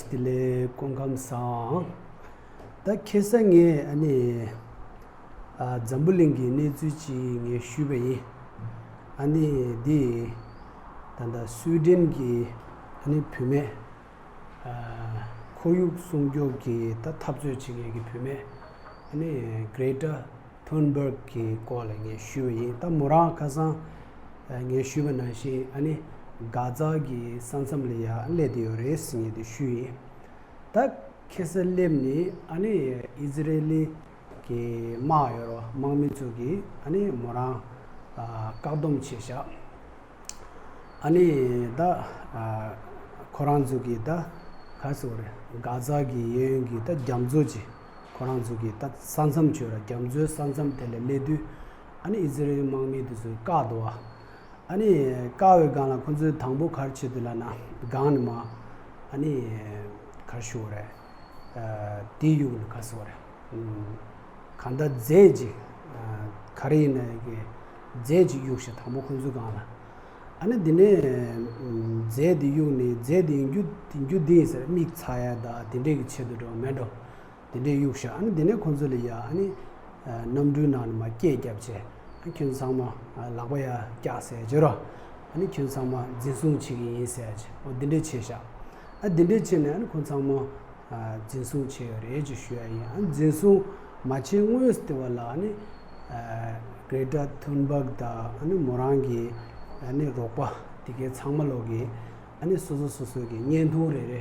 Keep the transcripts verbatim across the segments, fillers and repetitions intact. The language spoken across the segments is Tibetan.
བདེ་ལེགས། སྐུ་ཁམས་བཟང་། ད་ཁ་སང་ངས་ཨ་ནི་ཨ་འཛམ་བུ་གླིང་གི་གནས་ཚུལ་ཅིག་ངས་ཞུས་པ་ཡིན། ཨ་ནི་འདི་ད་ལྟ་སུའི་ཌེན་གྱི་ཨ་ནི་བུད་མེད། ཨ་ཁོར་ཡུག་སྲུང་སྐྱོབ་ཀྱི་ད་འཐབ་རྩོད་བྱེད་མཁན་གྱི་བུད་མེད། ཨ་ནི་Greta Thunberg གི་སྐོར་ལ་ངས་ཞུས་པ་ཡིན། ད་མོ་རང་ཁ་སང་ཨ་ངས་ཞུས་པ་ནང་བཞིན་ཨ་ནི་གྷ་ཛ་གི་ས་མཚམས་ལ་ཡ་སླེབས་བསྡད་ཡོད་རེད་ཟེར་ངས་དེ་ཞུས་ཡིན། ད་ཁ་སང་སླེབས་ནས་ཨ་ནི་ཨི་ཛི་རེ་ལི་གི་དམག་ཡོད་རེད་བ། དམག་མི་ཚོ་གིས་ཨ་ནི་མོ་རང་ཨ་བཀག་སྡོམ་བྱས་བཞག་ཨ་ནི་ད་ཨ་ཁོ་རང་ཚོ་གིས་ད་ག་ཟེར་བ་རེད། གྷ་ཛ་གི་གཡས་གཡོན་གྱི་ད་རྒྱ་མཚོ་ཅིག་ཁོ་རང་ཚོ་གིས་ད་ས་མཚམས་ཆོད་ར། རྒྱ་མཚོའི་ས་མཚམས་དེ་ལ་སླེབས་དུས་ཨ་ནི་ཨི་ཛི་རེལ་དམག་མི་དེ་ཚོས་བཀག་འདུག་བ། ཨ་ནི་བཀག་པའི་སྒང་ལ་ཁོ་ཚོས་དང་པོ་ག་རེ་བྱེད་འདུག་ལབ་ན། སྒང་ནས་མར་ཨ་ནི་ག་རེ་ཞུ་བ་རེད། ཨ་དེ་གཡུགས་ནས་ག་ཟེར་བ་རེད། ཨ་གང་ལྟར་རྫས་ཅིག་ཨ་ག་རེ་ཡིན་ན་གི་རྫས་ཅིག་གཡུགས་ཤག་དང་པོ་ཁོ་ཚོའི་སྒང་ལ། ཨ་ནི་དེ་ནས་ཨ་རྫས་དེ་གཡུགས་ནས། རྫས་དེ་ཡིན་རྒྱུ་ཡིན་རྒྱུ་དེ་ཡིན་ཟེར། མིག་ཚ་ཡ་ད་དེ་འདྲས་ཀྱི་ཆེད་དུ་འགྲོ་མེད་འགྲོ། དེ་འདྲས་གཡུགས་ཤག་ཨ་ནི་དེ་ནས་ཁོ་ཚོ་ལ་ཡ་ཨ་ནི་ཨ་གནམ་གྲུའི་ནང་ནས་མར་སྐད་བརྒྱབ་བྱས། ཨ་ཁྱོད་ཚང་མ་ཨ་ལག་པ་ཡར་བཀྱག་ཟེར་བྱས་རོ། ཨ་ནི་ཁྱོད་ཚང་མ་འཛིན་བཟུང་བྱེད་ཀྱི་ཡིན་ཟེར་བྱས། འོ་དེ་འདྲས་བྱས་ཤག་ཨ་དེ་འདྲས་བྱས་ནས་ཨ་ནི་ཁོ་ཚང་མ་ཨ་འཛིན་བཟུང་བྱས་ཡོད་རེད་ཅེས་ཞུ་ཡ་ཡིན། ཨ་འཛིན་བཟུང་མ་བྱས་སྔོན་དེ་བ་ལ་ཨ་ནི་ཨ་Greta Thunberg དང་ཨ་ནི་མོ་རང་གི་ཨ་ནི་རོགས་པ་དེ་གའི་ཚང་མ་ལོག་གིས་ཨ་ནི་སོ་སོ་སོ་སོ་གི་བརྙན་ཐུང་རེ་རེ་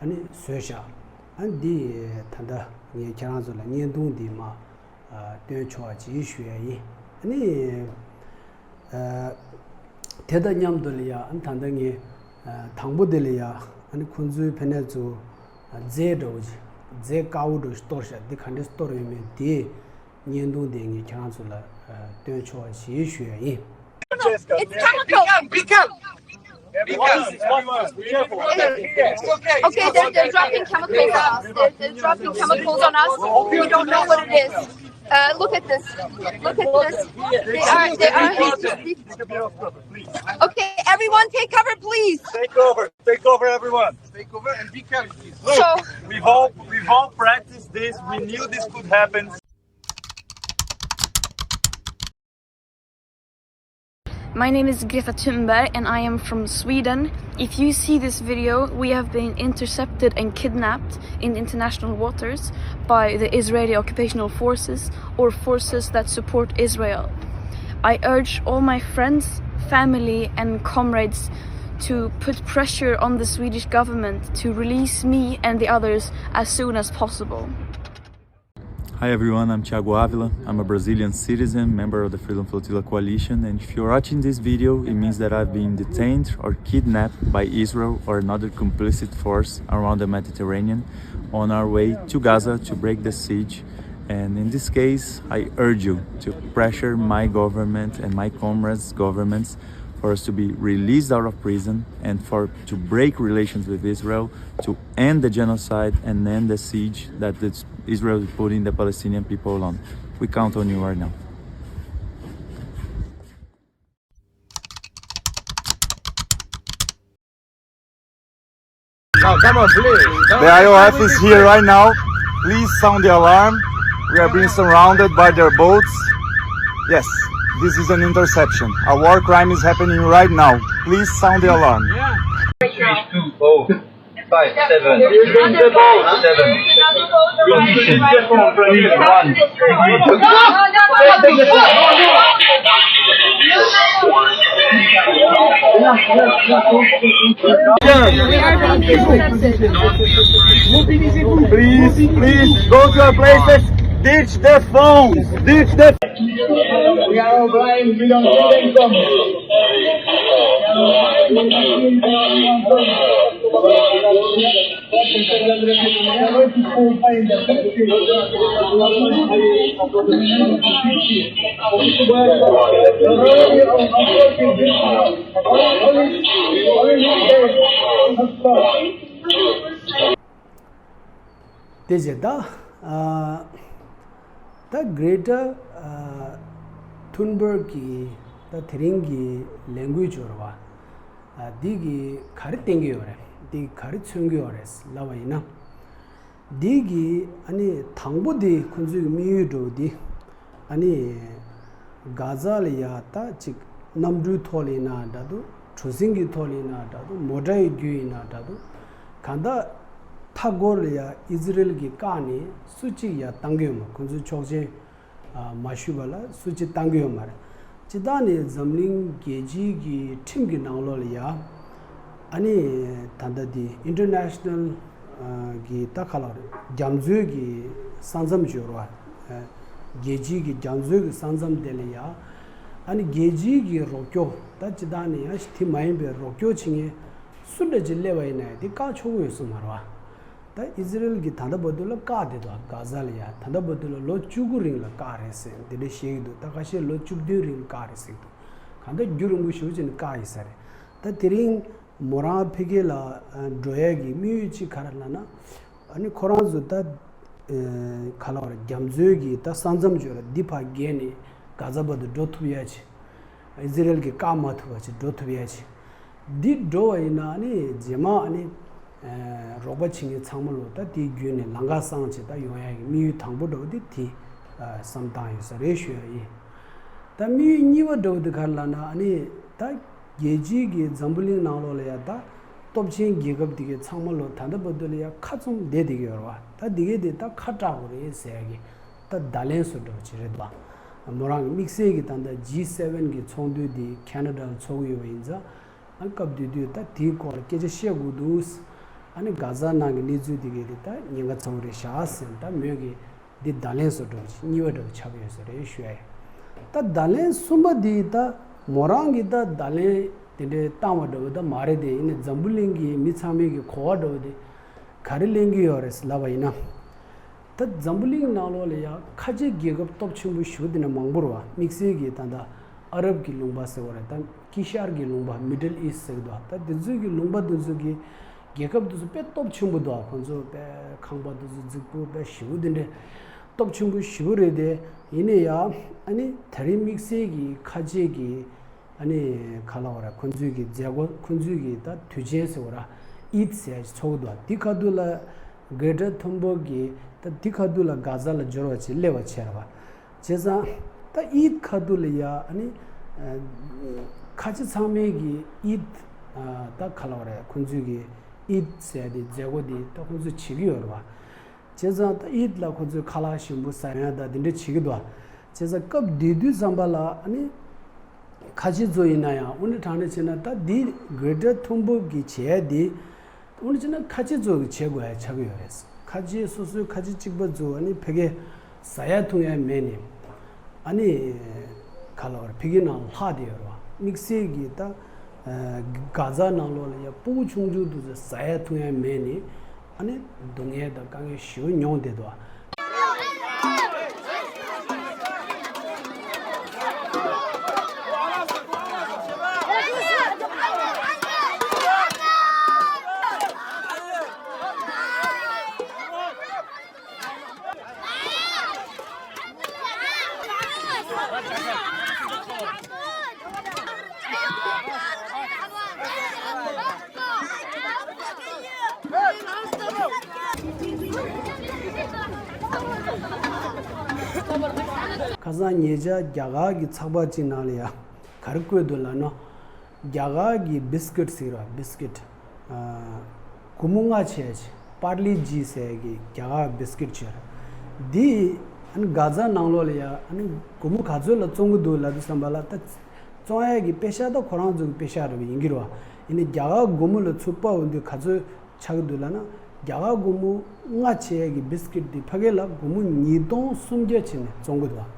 ཨ་ནི་བཟོས་ཤག་ཨ་འདི་ད་ལྟ་ངས་ཁྱེད་རང་ཚོ་ལ་བརྙན་ཐུང་འདི་མར་ཨ་སྟོན་ཆོག་པ་ཅིག་ཞུ་ཡ་ཡིན། ཨ་ནི་ཨ་དེ་དང་མཉམ་དུ་ལ་ཡ་ཨ་ནི་ད་ལྟ་ངས་ཨ་དང་པོ་དེ་ལ་ཡ་ཨ་ནི་ཁོང་ཚོའི་ཕ་ནས་ཚོ་ཨ་རྫས་འདྲ་བོ་ཅིག་རྫས་དཀར་པོ་འདྲ་བོ་ཞིག་གཏོར་ཤག་འདི་ག་འདྲས་གཏོར་ཡོད་མེད་དེ་བརྙན་ཐུང་དེ་ངས་ཁྱེད་རང་ཚོ་ལ་ཨ་སྟོན་ཆོག་པ་ཞིག་ཞུ་ཡ་ཡིན། It's chemical. Be calm, be calm. Be calm. Everyone, everyone, be careful. It's okay. Okay, they're, they're dropping chemicals on us. They're, they're dropping chemicals on us. We don't know what it is. Uh, look at this. Look at this. They are, they are. Okay, everyone, take cover, please. Take over. Take over, everyone. Take over and be careful, please. Look, so we've all, we've all practiced this. We knew this could happen. My name is Greta Thunberg and I am from Sweden. If you see this video, we have been intercepted and kidnapped in international waters by the Israeli occupational forces or forces that support Israel. I urge all my friends, family, and comrades to put pressure on the Swedish government to release me and the others as soon as possible. Hi everyone, I'm Thiago Avila. I'm a Brazilian citizen, member of the Freedom Flotilla Coalition, and if you're watching this video, it means that I've been detained or kidnapped by Israel or another complicit force around the Mediterranean on our way to Gaza to break the siege. And in this case, I urge you to pressure my government and my comrades' governments for us to be released out of prison and for to break relations with Israel, to end the genocide and end the siege that this Israel is putting the Palestinian people on. We count on you right now. Now, come on, please. The I O F is here right now. Please sound the alarm. We are being surrounded by their boats. Yes, this is an interception. A war crime is happening right now. Please sound the alarm. Yeah. Three two oh. Five, seven, seven, condition, three, one. Please, please, go to your places, ditch the phones, ditch the དེ་རྗེས་ད་ཨ་ད་Greta Thunberg གི་ད་དེ་རིང་གི་ལས་འགུལ་ཅིག་ཡོད་རེད་བ། ཨ་འདི་གི་ག་རེ་བསྟན་གྱི་ཡོད་རེད། འདི་ག་རེ་མཚོན་གྱི་ཡོད་རེད་ལབ་པ་ཡིན་ན། འདི་གི་ཨ་ནི་དང་པོ་འདི་ཁོང་ཚོའི་དམིགས་ཡུལ་འདྲ་བོ་འདི། ཨ་ནི་གྷ་ཛ་ལ་ཡ་ད་ཅིག་གནམ་གྲུའི་ཐོག་ལ་ཡིན་ན་འདྲ་འདུག་གྲུ་གཟིངས་ཀྱི་ཐོག་ལ་ཡིན་ན་འདྲ་འདུག་མོ་ཊ་ཡི་བརྒྱུད་ཡིན་ན་འདྲ་འདུག་གང་ལྟར་མཐའ་འཁོར་ལ་ཡ་ཨི་ཛི་རེལ་གྱིས་བཀག་ནས་སུ་གཅིག་ཡ་བཏང་གི་ཡོད་མ། ཁོང་ཚོའི་ཆོག་མཆན་མ་ཞུས་པ་ལ་སུ་གཅིག་བཏང་གི་ཡོད་མ་རེད། སྤྱིར་བཏང་ནས་འཛམ་གླིང་རྒྱལ་སྤྱིའི་གི་ཁྲིམས་ཀྱི་ནང་ལོགས་ལ་ཡ། ཨ་ནི་ད་ལྟ་འདི་ཨིན་ཊར་ནེ་ཤ་ནལ་གི་ད་ག་ལ་རྒྱ་མཚོའི་གི་ས་མཚམས་སྦྱོར་བ། རྒྱལ་སྤྱིའི་གི་རྒྱ་མཚོའི་གི་ས་མཚམས་དེ་ལ་ཡ། ཨ་ནི་རྒྱལ་སྤྱིའི་གི་རོགས་སྐྱོར་ད་སྤྱིར་བཏང་ནས་ཡ་དེ་མ་ཡིན་པའི་རོགས་སྐྱོར་བྱེད་མཁན་སུ་འདྲ་ཅིག་སླེབས་པ་ཡིན་ན་ཡང་དེ་བཀག་ཆོག་གི་ཡོད་ས་མ་རེད་བ། ད་ཨི་ཛི་རེལ་གྱིས་ད་ལྟ་བར་དུ་ལ་བཀག་བསྡད་འདུག་གྷ་ཛ་ལ་ཡ་ད་ལྟ་བར་དུ་ལ་ལོ་བཅུ་དགུ་རིང་ལ་བཀག་རེད་ཟེར་འདི་འདྲ་བཤད་ཀྱི་འདུག་ད་ཁ་ཤས་ལོ་བཅུ་བདུན་རིང་བཀག་རེད་ཟེར་གྱི་འདུག་གང་ལྟར་རྒྱུན་རིང་པོ་ཞེ་པོ་ཅིག་ནས་བཀག་ཡིན་ས་རེད། ད་དེ་རིང་མོ་རང་ཕ་གི་ལ་འགྲོ་ཡས་ཀྱི་དམིགས་ཡུལ་གཅིག་ག་རེ་ལབ་ན། ཨ་ནི་ཁོ་རང་ཚོ་ད་ག་ལ་བར་རྒྱ་མཚོའི་གི་ད་ས་མཚམས་སྦྱོར་འདི་ཕར་བརྒལ་ནས་གྷ་ཛ་བར་དུ་འགྲོ་ཐུབ་ཡས་ཅིག་ཨི་ཛི་རེལ་གྱིས་བཀག་མ་ཐུབ་པ་ཅིག་འགྲོ་ཐུབ་ཡས་ཅིག་འདི་འགྲོ་བ་ཡིན་ན་ཨ་ནི་རྗེས་མ་ཨ་ནི་རོགས་པ་བྱེད་མཁན་ཚང་མ་ལོ་ད་དེའི་བརྒྱུད་ནས་ལམ་ཁ་སངས་བྱས་ད་ཡོང་ཡས་ཀྱི་དམིགས་ཡུལ་དང་པོ་འདྲ་བོ་དེ་དེ་བསམ་བཏང་ཡོད་ས་རེད་ཞུ་ཡ་ཡིན། ད་དམིགས་ཡུལ་གཉིས་པ་འདྲ་བོ་དེ་ག་རེ་ལབ་ན་ཨ་ནི་ད་རྒྱལ་སྤྱིའི་གི་འཛམ་བུ་གླིང་ནང་ལོགས་ལ་ཡ་ད་སྟོབས་ཆེན་རྒྱལ་ཁབ་དེ་གའི་ཚང་མ་ལོ་ད་ལྟ་བར་དུ་ལ་ཡ་ཁ་བཙུམ་བསྡད་བསྡད་ཀྱི་ཡོད་རེད་བ། ད་དེ་གའི་དེ་ད་ཁ་གྲག་དགོས་རེད་ཟེར་ཡ་གི་ད་བརྡ་ལན་བཟོ་འདྲ་བོ་ཅིག་རེད་བ། མོ་རང་གི་དམིགས་བསལ་གྱི་ད་ལྟ་ཇི་སེ་ཝེན་གི་ཚོགས་འདུ་དེ་ཁེ་ན་ཌ་ལ་ཚོགས་ཀྱི་ཡོད་པ་ཡིན་ཙང་། ཨ་སྐབས་དེ་དུས་ད་དེའི་སྐོར་ལ་སྐད་ཆ་བཤད་དགོས་འདུག་ཨ་ནི་གྷ་ཛ་ནང་གི་གནས་ཚུལ་དེ་གའི་དེ་ད་ཉེན་ཁ་ཚ་བོ་རེད་ཤག་ཟེར་ད་མོས་ཀྱི་འདི་བརྡ་ལན་བཟོ་འདྲ་བོ་ཅིག་གཉིས་པ་འདྲ་བོ་ཆགས་ཡོད་ས་རེད་ཞུ་ཡ་ཡིན། ད་བརྡ་ལན་གསུམ་པ་འདི་ད་མོ་རང་གི་ད་བརྡ་ལན་དེ་འདྲའི་བཏང་བ་འདྲ་བོ་ད་མ་རེད་དེ། ཡིན་ནའི་འཛམ་བུ་གླིང་གི་མི་ཚང་མའི་གི་གོ་བ་འདྲ་བོ་དེ་ག་རེ་ལེན་གྱི་ཡོད་རེད་ལབ་པ་ཡིན་ན། ད་འཛམ་བུ་གླིང་ནང་ལོགས་ལ་ཡང་ཁ་ཆེ་རྒྱལ་ཁབ་སྟོབས་ཆེན་པོ་ཞེ་པོ་དེ་འདྲ་མང་པོ་རེད་བ། དམིགས་བསལ་གྱི་ད་ལྟ་ཨ་རབ་ཀྱི་ལུང་པ་ཟེར་བ་རེད། ད་དཀྱིལ་ཤར་གྱི་ལུང་པ་Middle East ཟེར་གི་འདུག་ད་དེ་ཚོའི་གི་ལུང་པ་དེ་ཚོ་གི་རྒྱལ་ཁབ་དེ་ཚོ་དཔེ་སྟོབས་ཆེན་པོ་འདུག་ཁོང་ཚོ་དཔེ་ཁང་པ་དེ་ཚོ་རྫིག་པོ་དཔེ་ཞེ་པོ་དེ་འདྲ་སྟོབས་ཆེན་པོ་ཞེ་པོ་རེད་དེ། ཡིན་ནའི་ཡང་ཨ་ནི་ད་རེས་དམིགས་བསལ་གྱི་ཁ་ཆེ་གི་ཨ་ནི་ག་ལབ་དགོས་རེད། ཁོང་ཚོའི་གི་མཛད་སྒོ་ཁོང་ཚོའི་གི་ད་དུས་ཆེན་ཟེར་བ་རེད། ཨིད་ཟེར་ཡ་ཅིག་ཚོགས་འདུག་དེ་ཁ་ཐུག་ལ་གྷེ་ཊར་ཐུན་བྷག་གི་ད་དེ་ཁ་ཐུག་ལ་གྷ་ཛ་ལ་འབྱོར་བ་ཅིག་སླེབས་པ་བྱས་རེད་བ། བྱས་ཙང་ད་ཨིད་ཁ་ཐུག་ལ་ཡ་ཨ་ནི་ཁ་ཆེ་ཚང་མའི་གི་ཨིད་ད་ག་ལབ་དགོས་རེད། ཁོང་ཚོའི་གི་ཨིད་ཟེར་ཡ་དེ་མཛད་སྒོ་དེ་ད་ཁོང་ཚོས་བྱེད་ཀྱི་ཡོད་རེད་བ། བྱས་ཙང་ད་ཨིད་ལ་ཁོ་ཚོས་ཁ་ལག་ཞིམ་པོ་ཟ་ཡ་དང་དེ་འདྲ་བྱེད་ཀྱི་འདུག་བྱས་ཙང་སྐབས་དེ་དུས་ཙམ་པ་ལ་ཨ་ནི་ཁ་ཆེ་ཚོ་ཡིན་ན་ཡང་དངོས་གནས་དྲང་གནས་བྱས་ན་ད་འདི་གྷེ་ཊར་ཐུན་བྷག་གི་བྱས་དེ་དངོས་གནས་བྱས་ན་ཁ་ཆེ་ཚོ་གི་བྱེད་དགོས་ཡ་ཆགས་ཀྱི་ཡོད་རེད། ཁ་ཆེ་སོ་སོའི་ཁ་ཆེ་གཅིག་པ་ཚོ་ཨ་ནི་ཕ་གི་ཟ་ཡ་འཐུང་ཡ་མེད་ནས་ཨ་ནི་ག་ལབ་དགོས་རེད། ཕ་གི་ནང་ལྷག་བསྡད་ཡོད་རེད་བ། དམིགས་བསལ་གྱི་ད་གྷ་ཛ་ནང་ལོགས་ལ་ཡ་ཕྲུ་གུ་ཆུང་ཆུང་དེ་ཚོ་ཟ་ཡ་འཐུང་ཡ་མེད་ནས་ཨ་ནི་སྡུག་བསྔལ་དང་དཀའ་ངལ་ཞེ་པོ་མྱོང་བསྡད་འདུག་ཁ་སང་ཉེ་ཆར་རྒྱ་གར་གྱི་ཚགས་པར་གཅིག་ནང་ལ་ཡ་ག་རེ་བཀོད་འདུག་ལབ་ན། རྒྱ་གར་གྱི་བིས་ཀིཊ་ཟེར་བ་བིས་ཀིཊ། སྒོར་མོ་ལྔ་བྱས་ཀྱི་པར་ལི་ཇི་ཟེར་གྱི་རྒྱ་གར་བིས་ཀིཊ་བྱས། འདི་ཨ་ནི་གྷ་ཛ་ནང་ལོགས་ལ་ཡ་ཨ་ནི་སྒོར་མོ་ག་ཚོད་ལ་བཙོང་གི་འདུག་ལབ་དུས་ཙམ་པ་ལ་ད་བཙོང་ཡས་ཀྱི་པེ་ཤ་ད་ཁོ་རང་ཚོ་གི་པེ་ཤ་འདྲ་བོ་ཡིན་གྱི་རེད་བ། ཡིན་ནའི་རྒྱ་གར་སྒོར་མོ་ལ་ཚུར་དཔག་འོང་དུས་ག་ཚོད་ཆགས་ཀྱི་འདུག་ལབ་ན། རྒྱ་གར་སྒོར་མོ་ལྔ་བྱས་ཀྱི་བིས་ཀིཊ་འདི་ཕ་གི་ལ་སྒོར་མོ་ཉིས་སྟོང་སུམ་བརྒྱ་བྱས་ནས་བཙོང་གི་འདུག་བ།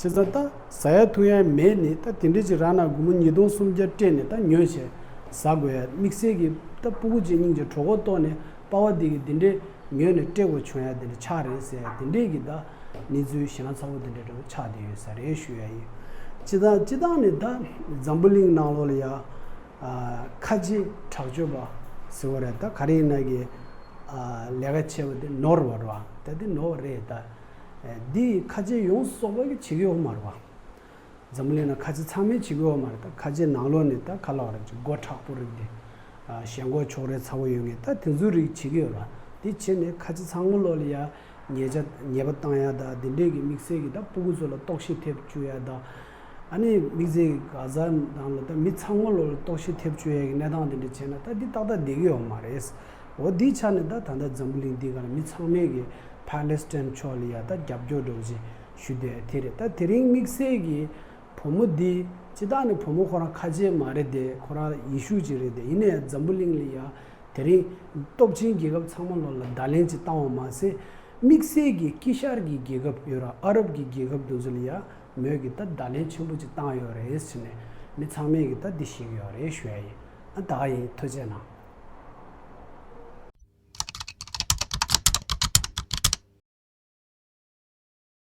བྱས་ཙང་ད་ཟ་ཡ་འཐུང་ཡ་མེད་ནས་ད་དེ་འདྲ་ཅིག་རག་ན་སྒོར་མོ་ཉིས་སྟོང་སུམ་བརྒྱ་སྤྲད་ནས་ད་ཉོས་བྱས་ཟ་དགོས་ཡ། དམིགས་བསལ་གྱི་ད་ཕྲུ་གུ་གཅིག་གཉིས་ཀྱི་གྲོད་ཁོག་ལྟོགས་ནས་པ་ཕ་དེ་གིས་དེ་འདྲས་ཉོས་ནས་སྤྲད་དགོས་བྱུང་ཡ་དེ་འདྲ་ཆགས་རེད་ཟེར་ཡ་དེ་འདྲས་ཀྱི་ད་གནས་ཚུལ་ཞེ་དྲག་ཚ་བོ་དེ་འདྲས་འདྲ་བོ་ཆགས་བསྡད་ཡོད་ས་རེད་ཞུ་ཡ་ཡིན། སྤྱིར་བཏང་སྤྱིར་བཏང་ནས་ད་འཛམ་བུ་གླིང་ནང་ལོགས་ལ་ཡ། ཨ་ཁ་ཆེ་དྲག་སྤྱོད་པ་ཟེར་བ་རེད། ད་ག་རེ་ཡིན་ན་གི་ཨ་ལས་ཀ་བྱེད་པ་དེ་ནོར་བ་རེད་བ། ད་དེ་ནོར་བ་རེད། ད་ཨ་འདི་ཁ་ཆེ་ཡོངས་སུ་རྫོགས་པ་གི་བྱེད་ཀྱི་ཡོད་མ་རེད་བ། འཛམ་བུ་གླིང་ན་ཁ་ཆེ་ཚང་མས་བྱེད་ཀྱི་ཡོད་མ་རེད། ད་ཁ་ཆེ་ནང་ལོགས་ནས་ད་ག་ལབ་རེད་ཅིག་མགོ་མཁྲེགས་པོ་རིགས་དེ་ ཞེན་ཁོག་ཕྱོགས་རིས་ཚ་པོ་ཡོད་མཁན་ད་དེ་ཚོའི་རིགས་བྱེད་ཀྱི་ཡོད་ར། དེ་བྱས་ནས་ཁ་ཆེ་ཚང་མ་ལོག་ལ་ཡ་ཉེས་ཆད་ཉེས་པ་བཏང་ཡ་ད་དེ་འདྲས་ཀྱི་དམིགས་བསལ་གྱི་ད་སྤུ་གུ་ཚོ་ལ་ལྟོགས་ཤི་ཐེབས་བཅུག་ཡ་ད། ཨ་ནི་དམིགས་བསལ་གྱི་གྷ་ཛ་ནང་ལ་ད་མི་ཚང་མ་ལོག་ལ་ལྟོགས་ཤི་ཐེབས་བཅུག་ཡ་གི་གནས་སྟངས་དེ་འདྲས་བྱས་ན་ད་འདི་ཏག་ཏག་བསྡད་ཀྱི་ཡོད་མ་རེད། འོ་འདི་ཆ་ནས་ད་ད་ལྟ་འཛམ་བུ་གླིང་འདི་ག་ལ་མི་ཚང་མས་གི་ཕཱ་ལེ་སི་ཐན་ཕྱོགས་ལ་ཡ་ད་རྒྱབ་སྐྱོར་འདྲ་བོ་ཅིག་ཞུ་བསྡད་དེ་རེད། ད་དེ་རིང་དམིགས་བསལ་གྱི་བུ་མོ་འདི་སྤྱི་བཏང་ནས་བུ་མོ་ཁོ་རང་ཁ་ཆེ་མ་རེད་དེ། ཁོ་རང་ཡེ་ཤུ་ཅིག་རེད་དེ། ཡིན་ནའི་འཛམ་བུ་གླིང་ལ་ཡ་དེ་རིང་སྟོབས་ཆེན་རྒྱལ་ཁབ་ཚང་མ་ལོག་ལ་བརྡ་ལན་ཅིག་བཏང་བ་མ་ཟད། དམིགས་བསལ་གྱི་དཀྱིལ་ཤར་གྱི་རྒྱལ་ཁབ་ཡོད་ར། ཨ་རབ་ཀྱི་རྒྱལ་ཁབ་དེ་ཚོ་ལ་ཡ་མོས་ཀྱི་ད་བརྡ་ལན་ཆེན་པོ་ཅིག་བཏང་ཡོད་རེད་ཟེར་ནས་མི་ཚང་མས་ཀྱི་ད་འདི་ཤེས་ཀྱི་ཡོད་རེད་ཞུ་ཡ་ཡིན། ཨ་ད་ག་ཡིན། ཐུགས་རྗེ་གནང་།